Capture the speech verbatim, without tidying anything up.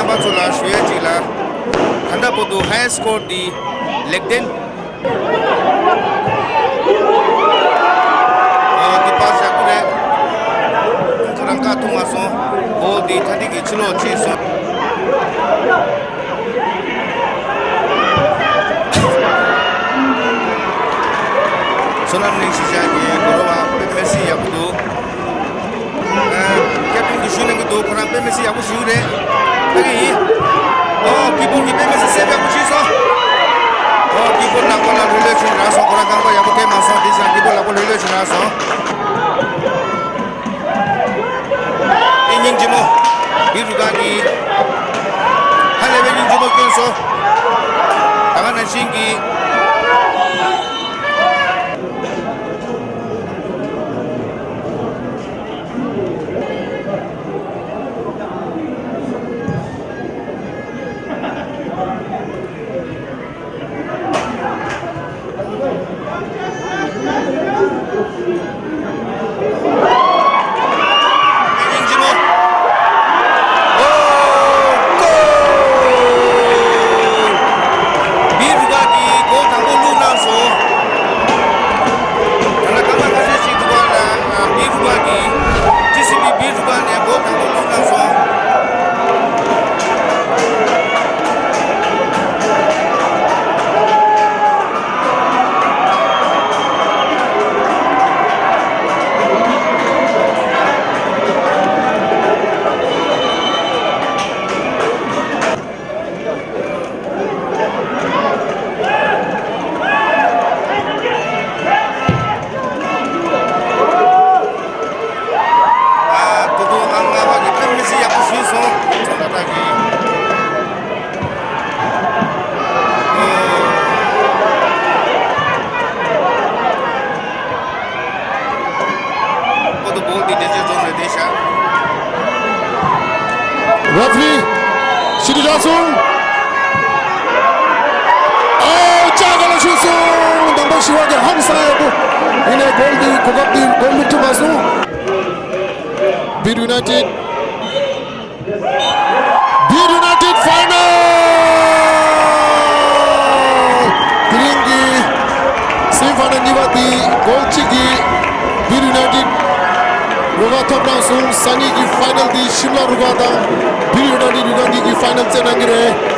པ་ཚོ་ལ་ཞུ་ཡས་གཅིག་ལ། ད་ལྟ་བར་དུ་highest score འདི་ལེགས་ལྡན། ཨོ་འདི་པ་ཞག་པོ་རེད། ཁོ་རང་ཀ་ཐུག་མ་སོང་། གོལ་འདི་ཐ་དིག་གི་ཕྱི་ལོགས་ཕྱིན་སོང་། བསོད་ནམས་གླིང་གཞིས་ཆགས་ཀྱི་གོ་རོ་བ་དཔེ་མི་སྲིད་ཡག་པོ་འདུག་ཨ། ཀེབ་ཏིན་གྱིས་ཞུས་གནང་གི་འདུག་ཁོ་རང་དཔེ་མི་སྲིད་ཡག་པོ་ཞུ་གི་རེད། ཨ་གི་ཡིན། ཨོ་ཀི་པོར་གྱིས་དཔེ་མི་སྲིད་སེབ་ཡག་པོ་བྱས་སོང་། ཨོ་ཀི་པོར་ལག་པ་ལ་ལྷོད་ལྷོད་བྱས་རག་སོང་། ཁོ་རང་རྐང་པ་ཡག་པོ་ཐེབས་མ་སོང་། དེ་ཙང་ཀི་པོར་ལག་པ་ལྷོད་ལྷོད་བྱས་རག་སོང་། དེ་སྙིང་རྗེ་མོ། བི་རུ་ཀ་གིས་ཧ་ལས་པའི་སྙིང་རྗེ་མོ་བསྐྱོན་སོང་། ད་ག་ནང་བཞིན་གྱི། ཨོ། གོལ། བི་རུ་ཀ་གིས་གོལ་དང་པོ་བླུགས་གནང་སོང་། ད་ལྟ་སྐར་མ་ཁ་ཤས་ཤིག་འདུག་པ་ལ། བི་རུ་ཀ་གིས་ཊི་སི་བི་བི་རུ་ཀ་ནས་གོལ་དང་པོ་བླུགས་གནང་སོང་། ཨ། དུ་དུ་ཨང་ལྔ་པ་གིས་དཔེ་མི་སྲིད་ཡག་པོ་ཞུས་སོང་། ཚོ་ལ་ད་གི། ཨོ་དུ་བོལ་དེ་དེ་ཅེ་ཙོང་ནས་དེ་ཤ། རེ་ཕི་རི་ཞི་བདེ་ར་སོང་། ཨོ་ཅག་ག་ལ་ཞུས་སོང་། དང་པོ་ཞི་བ་གི་ཧང་སང་ཡག་པོ། ཡིན་ནའི་གོལ་དེ་གོ་སྐབས་དེ་གོལ་མི་ཐུབ་མ་སོང་། བི་རུ་ཡུ་ནའི་ཊེཌ། བི་རུ་ཡུ་ནའི་ཊེཌ་ཕའི་ནལ། དེ་རིང་གི་སེ་མི་ཕའི་ནལ་གཉིས་པ་དེ་གོལ་གཅིག་གིས་བི་རུ་ཡུ་ནའི་ཊེཌ་རུ་ཁག་ཐོབ་གནང་སོང་། སང་ཉིན་གྱི་ཕའི་ནལ་དེ་ཤིམ་ལ་རུ་ཁག་དང་བི་རུ་ཡུ་ནའི་ཊེཌ་རུ་ཁག་གཉིས་ཀྱི་ཕའི་ནལ་རྩེད་གནང་གི་རེད།